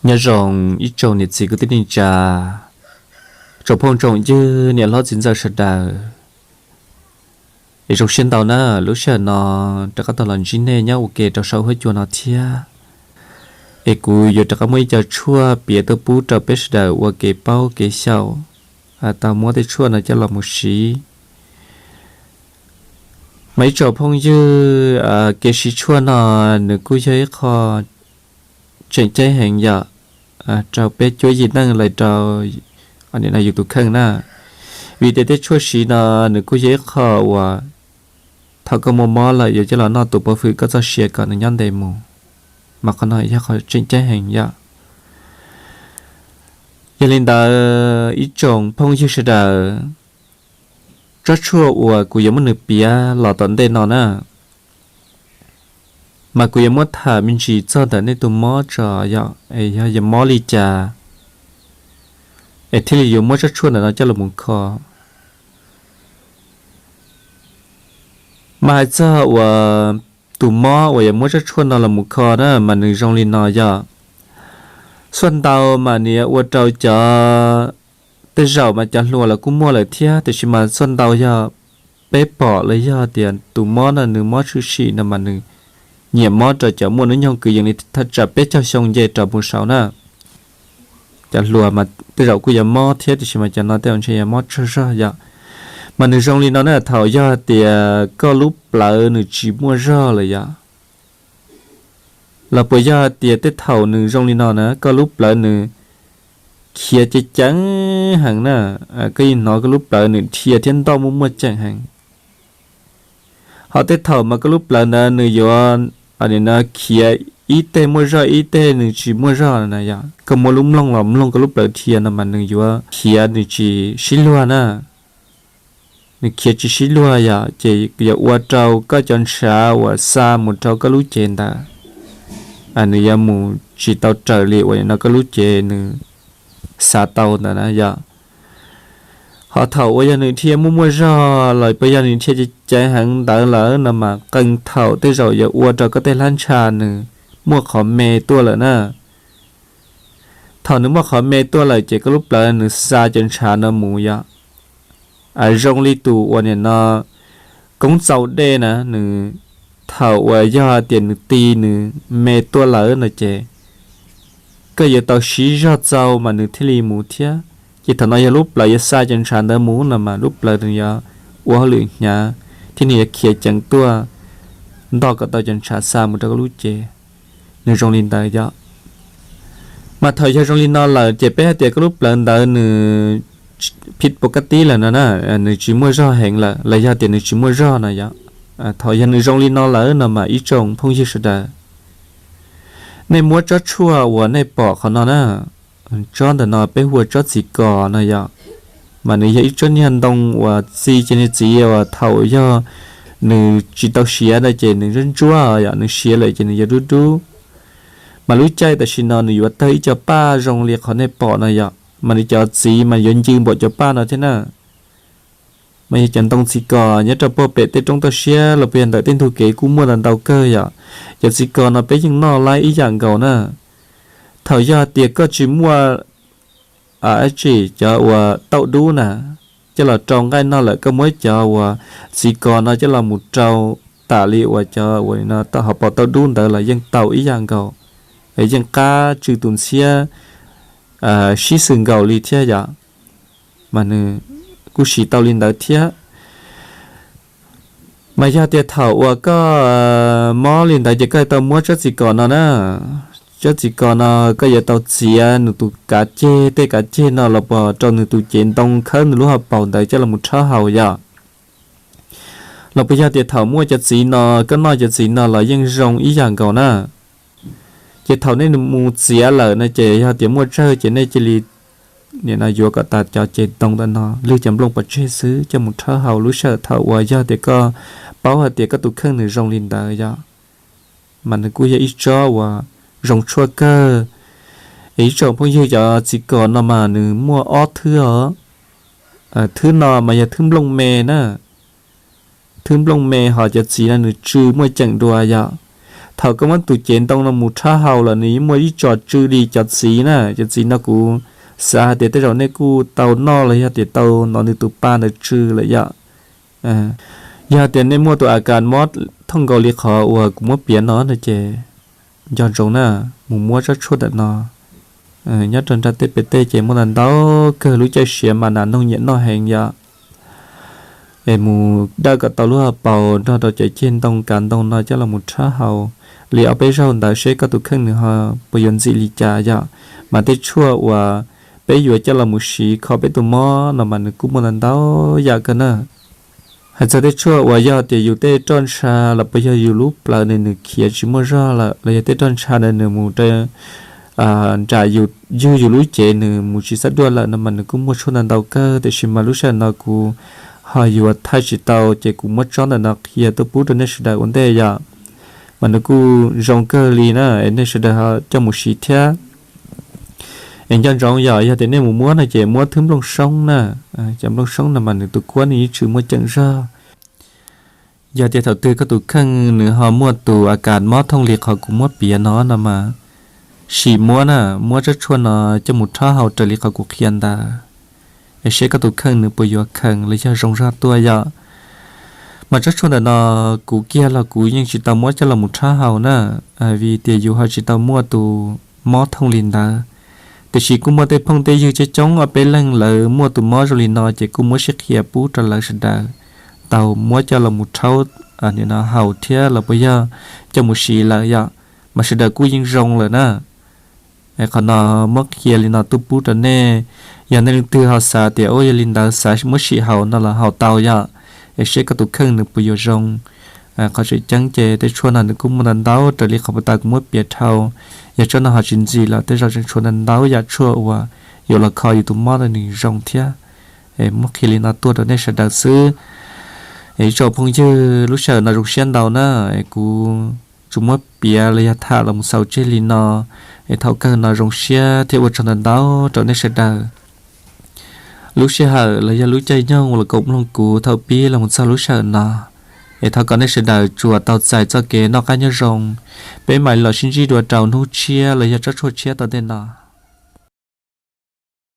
Nyob zoo ib tsoom niam txiv kwv tij neej tsa, tsoom phooj tsoom ywg niam hlob txiv ntxawm sawv daws. Es zoo siab ntau na, lub sij hawm no rov qab tau los ntsib nej nyob ua ke rau saum huab cua no thiab. Es kuv yuav rov qab muab ib co tshuaj piav tuaj pub rau peb sawv daws ua kev paub kev xyaum, tau muab tej tshuaj no coj los mus siv. Mas ib tsoom phooj ywg, kev siv tshuaj no nws kuj yog ib qho tseem ceeb heev yom, rau peb cuab yim neej los rau yus tus kheej na. Vim tias tej tshuaj siv no nws kuj yog ib qho uas thaum koj muaj mob lawm yuav coj los noj tus pob fwm koj txoj sia kom nws nyob ntev mus, mas qhov no yog qhov tseem ceeb heev yom. Yog li ntawd ib tsoom phooj ywg sawv daws, tsob tshuaj uas kuv yuav muab nws piav los tom ntej no na, mas kuv yuav muab tham me ntsis txog ntawm nej tus mob tso, yog es yog yuav mob li cas es thiaj li yuav muab tsob tshuaj ntawm no coj los mus kho. Mas hais txog uas tus mob uas yuav muab tsob tshuaj no los mus kho na mas nws zoo li no yog, xuaj ntau mas nws yuav ua rau cov, tej zaum mas cov hluas los kuj muaj lawm thiab, tiam sis mas xuaj ntau yog peb pom los yog tias tus mob no nws mob tshwm sim no mas nws nyiam mob rau cov muaj hnub nyoog kwv yees li thaj tsam peb caug xyoo nce rov mus saud na. Cov hluas mas tej zaum kuj yuav mob thiab, tiam sis mas cov no tej zaum ntshe yuav mob tsaug zog yom. Mas nws zoo li no na, thaum yog tias koj lub plawv nws tsis muaj zog lawm yom, los puas yog tias tej thaum nws zoo li no na koj lub plawv nws khiav ceev ceev heev na, koj yeej hnov koj lub plawv nws dhia thiab ntoj muaj muaj ceem heev. Ho tej thaum mas koj lub plawv ntawd nws yuav, nim no khiav ib teg muaj zog ib teg nws tsis muaj zog na yom, koj muab lub mloog los mloog koj lub plawv dhia no mas nws yuav khiav nws tsis sib luag na. Nws khiav tsis sib luag yom, ces yuav ua rau koj cov ntshav uas xa mus rau koj lub cev ntawd, nws yuav mus tsis tau raws li uas nim no koj lub cev nws xa tau ntawd na yom. Ho thaum uas yog nws dhia muaj muaj zog los puas yog nws dhia ceev ceev heev ntawd lawm no mas qee thaum tej zaum yuav ua rau koj tej hlab ntsha nws muaj qhov me tuaj lawm na. Thaum nws muaj qhov me tuaj lawm ces koj lub plawv nws xa cov ntshav no mus yom. Zoo li tus uas nim no koob txaus dej na, nws, thaum uas yog tias nws ti nws me tuaj lawm no ces koj yuav tau siv zog txaus mas nws thiaj li mus thiab. Ces thaum no yog lub plawv yuav xa cov ntshav ntawd mus no mas lub plawv nws yuav ua hauj lwm hnyav thiab nws yuav khiav ceev tuaj ntog kom tau cov ntshav xa mus rau koj lub cev. Nws zoo li ntawd yom. Mas thaum yog zoo li no lawm ces peb hais tias koj lub plawv ntawd nws phij pov kaj tib lawm no na, nws tsis muaj zog heev lawm los yog tias nws tsis muaj zog no yom. Thaum yog nws zoo li no lawm no mas ib tsoom phooj ywg sawv daws, nej muab tsob tshuaj uas nej pom qhov no na, tsob ntawm no peb hu ua tsob txiv kos no yom. Mas nws yog ib tsob niag ntoo uas txi ces niag txiv uas thaum yog nws tsis tau siav no ces nws ntsuab ntsuab yom, nws siav lawm ces nws yuav dub dub. Mas lub caij tam sim no nws yuav tawg ib co paj zoo li qhov nej pom no yom, mas nws cov txiv mas yuav ncw npaum cov paj no thiab na. Mas yog cov ntoo txiv kos nyob rau puag pem tej roob toj siab los puas yog ntawm tej ntug kev kuj muaj ntau ntau kawg yom. Cov txiv kos no peb yeej noj laib ib yam nkaus na. Thaum yog tias koj tsis muaj, tsis cov uas tauj dub na, coj los rau nqaij noj lawm koj muab cov uas txiv kos no coj los mus rau tam li uas cov uas no tau hauv paus tauj dub ntawd los yeej tau ib yam nkaus, yeej qab tsw tus ntxhiab sib xws nkaus li thiab yom. Mas nws kuj siv tau li ntawd thiab. Mas yog tias thaum uas koj mob li ntawd ces koj tau muab tsob txiv kos no na, tsob txiv kos no koj yuav tau txiav nws tus kav ceg, tej kav ceg no los puas rau nws tus cev ntoo khawb nws lub hauv paus ntawd coj los rhaub haus yom. Los puas yog tias thaum muaj cov txiv no, koj noj cov txiv no los yeej zoo ib yam nkaus na. Ces thaum nej mus txiav lawm no ces yog tias muaj tsawg ces nej cia li, nim no yuav kom tas cov cev ntoo ntawm no, lwg cov nplooj pov tseg xwb coj mus rhaub haus lub sij hawm thaum uas yog tias koj paub hais tias koj tus kheej nws zoo li ntawd yom. Mas nws kuj yog ib tsob uas zoo tshuaj kawg. Es ib tsoom phooj ywg, cov txiv kos no mas nws muaj ob thwb os. Thwb no mas yog thwb nplooj me na. Thwb nplooj me, ho cov txiv no nws tsw muaj ceem dua yom. Thaum koj muab tus cev ntoo no mus rhaub haus lawm nws yeej muaj ib co tsw li cov txiv na, cov txiv no kuv xav hais tias tej zaum nej kuj tau noj los yog tias tau hnov nws tus pa ntawd tsw lawm yom. Yog tias nej muaj tus a kas mob thooj nkaus li qhov uas kuv muab piav no no ces nco ntsoov na, mus muab tsob tshuaj ntawm no nyob rau nram tej pem tej ces muaj ntau ntau kawg, lub caij siav mas nas noog nyiam noj heev yom. Es mus dawj kom tau lub hauv paus nrog rau cov ceg ntoo kav ntoo no coj los mus rhaub haus li ob peb zaug ntawd seb koj tus kheej nws ho puas yuav ntxim li cas yom. Mas tej tshuaj uas peb yuav coj los mus siv kho peb tus mob no mas nws kuj muaj ntau ntau yam kawg na. Hais txog tej tshuaj uas yog tias yus tej roj ntsha los puas yog yus lub plawv nws nws khiav tsis muaj zog lawm los yog tej roj ntsha na nws mus rau nram yus, yug yus lub cev nws mus tsis xab duaj lawm no mas nws kuj muaj tshuaj ntau ntau kawg, tiam sis mas lub sij hawm no kuv ho yuav thaij tsis tau ces kuv muab tsob ntawm no qhia tuaj pub rau nej sawv daws ua ntej yom. Mas nws kuj zoo kawg li na, es nej sawv daws ho coj mus siv thiab. Es nco ntsoov yom, yog tias nej mus muab no ces muab thwb nplooj soob na. Cov nplooj soob no mas nws tus kuab nws yeej tshwm muaj ceem zog. Yog tias thaum twg koj tus kheej nws ho muaj tus a kas mob thooj li qhov kuv muab piav no no mas sim muab na, muab tsob tshuaj no coj mus rhaub haus raws li qhov kuv qhia ntawd, es seb koj tus kheej nws puas yuav khees los yog zoo zog tuaj yom. Mas tsob tshuaj ntawm no kuv kiag los kuv yeej tsis tau muab coj los mus rhaub haus na, vim tias yus ho tsis tau muaj tus mob thooj li ntawd. Tiam sis kuj muaj tej phooj tej ywg coob coob ob peb leeg lawv muaj tus mob zoo li no ces kuj muab sib qhia pub rau lawv sawv daws tau muab coj los mus rhaub haus thiab los puas yog coj mus siv lawm yom, mas sawv daws kuj yeej zoo lawm na. Qhov no muab qhia li no tuaj pub rau nej, yog nej leej twg ho xav tias ua yog li ntawd xav muab sim haus no los haus tau yom, es seb koj tus kheej nws puas yuav zoo. Qhov tseem ceeb ces tej tshuaj no nws kuj muaj ntau ntau raws li qhov puag ta kuv muab piav dhau. Yog tsob no ho tsis ntxim los tej zaum tseem tshuav ntau ntau yam tshuaj uas yuav los kho yus tus mob rau nws zoo thiab. Muab qhia li no tuaj rau nej sawv daws xwb. Ib tsoom phooj ywg, lub sij hawm no zoo siab ntau na, kuv tsuas muab piav los yog tham los mus xaus tseg li no, es thaum kawg no zoo siab thiab ua tsaug ntau ntau rau nej sawv daws. Lub sij hawm los yog lub caij nyoog uas los koom mloog kuv thaum pib los mus txog lub sij hawm no, es thov kom nej sawv daws tsuas tau txais txoj kev noj qab nyob zoo. Peb mam li los sib ntsib dua rau hnub tshiab los yog tsob tshuaj tshiab tom ntej no.